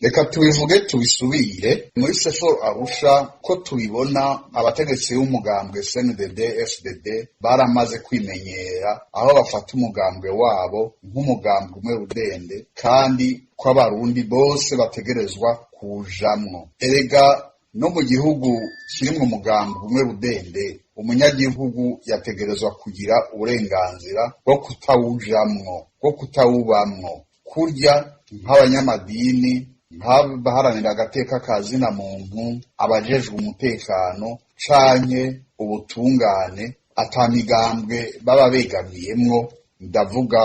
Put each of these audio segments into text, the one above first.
Reka tubivuge tubisubire muri Sefor Arusha ko tubibona, abategetsi b'umugambwe CNDD FDD baramaze kwimenyera aho bafata umugambwe wabo nk'umugambwe umwe rudende, kandi ko abarundi bose bategerezwa kujamwo. Erega no mu gihugu kirimwo umugambwe umwe rudende, umunyagihugu yategerezwa kugira uburenganzira bwo kutawujamwo, bwo kutawubamwo, kurya nk'abanyamadini, nk'abaharanira agateka ka zina muntu, abajejwe umutekano canke ubutungane, ata migambwe baba begamiyemwo. Ndavuga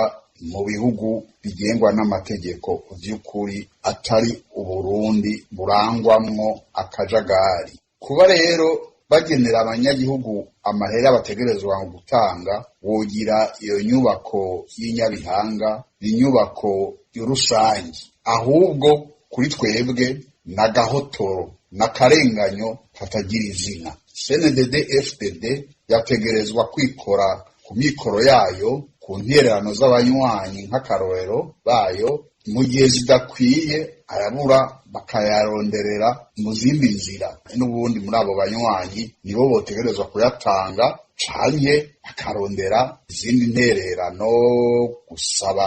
mu bihugu bigengwa n'amategeko vy'ukuri, atari Uburundi burangwamwo akajagari. Kuba rero bagenera abanyagihugu amahera bategerezwa gutanga, wogira iyo nyubako y'inyabihanga inyubako rusange, ahubwo kuri twebwe n'agahotoro n'akarenganyo katagira izina. CNDD FDD yategerezwa kwikora ku mikoro yayo, ku ntererano z'abanywanyi nk'akarorero bayo. Mu gihe zidakwiye, arabura bakayaronderera mu zindi nzira. N'ubundi muri abo banywanyi nibo botegerezwa kuyatanga, canke bakarondera izindi ntererano, gusaba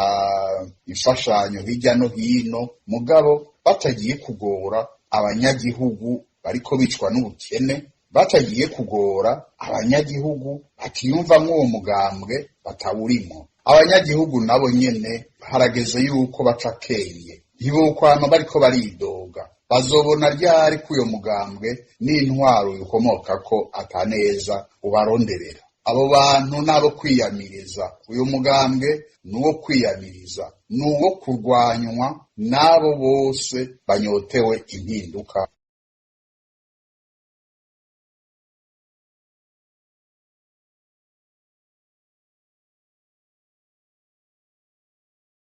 imfashanyo hirya no hino, mugabo batagiye kugora abanyagihugu bariko bicwa n'ubukene, batagiye kugora abanyagihugu batiyumvamwo uwo mugambwe, batawurimo. Abanyagihugu nabo nyene harageze yuko baca akenge, ntibokwama bariko baridoga. Bazobona ryari ko uyo mugambwe n'intwaro ukomokako ataneza ubaronderera? Abo bantu nabo kwiyamiriza. Uyu mugambwe ni uwo kwiyamiriza, ni uwo kurwanywa n'abo bose banyotewe impinduka.